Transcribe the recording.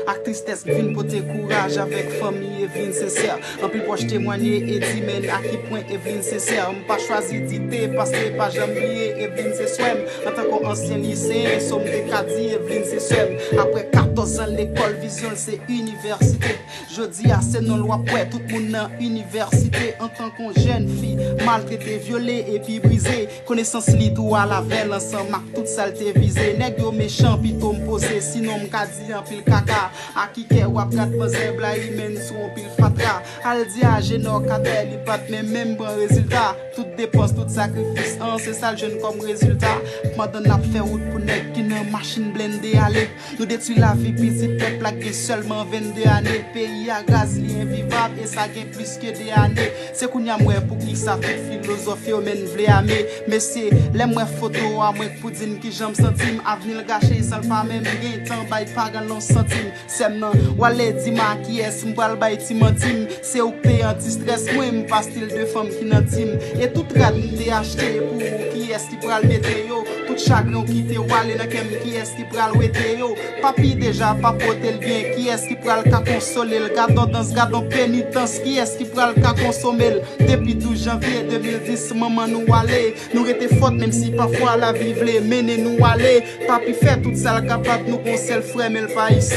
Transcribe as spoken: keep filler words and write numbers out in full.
Ak tristès m vin pote kouraj avèk fanmi Evelyne Sincère. Anpil pwòch temwanye e di men a ki pwen Evelyne Sincère. M pa chwazi di te pase pa janm bliye Evelyne se swè m. Antanke ansyen liseyen, so m te ka di Evelyne se sè m. Apre katòz an lekòl, vizyon l se inivèsite. Jodi a se non l w ap wè tout moun nan inivèsite. Antanke yon jèn fi maltrete, vyole epi brize, konesans li tou al avè l ansanm ak tout sa l te vize. Nèg yo mechan, pito m poze, sinon m ka di anpil kaka. A ki kè w ap gad manzè blayi men sou yon pil fatra. Al di a Jenò Kadè li pa t menm menm pran rezilta. Tout depans, tout sakrifis an, se sa l jwenn kòm rezilta. Pandan n ap fè wout pou nèg ki nan machin blende ale, nou detwi lavi pitit pèp la k gen sèlman vennde ane. Peyi a raz, li envivab e sa gen plis ke de ane. Se kounye a m wè poukisa tout filozòf yo men vle ame. Mesye, lè m wè foto a, mwen k pou di n kijan m santi m. Avni l gache san l pa menm gen tan bay paran l yon santim. Sè m nan, w ale di m a kiyès m pral bay ti manti m. Se ou k peye antistrès mwen, m pa stil de fanm ki nan tim. E tout rad m te achte pou ou, kiyès ki pral mete yo? Tout chagren w kite w ale nan kè m, kiyès ki pral wete yo? Papi deja pa pote l byen, kiyès ki pral ka konsole l? Gadon dans, gadon penitans, kiyès ki pral ka konsome l? Depi douz janvye de mil dis, manman nou ale. Nou rete fòt, menm si pafwa lavi vle mennen nou ale. Papi fè tout sa l kapab, nou gon sèl frè, men l pa isi.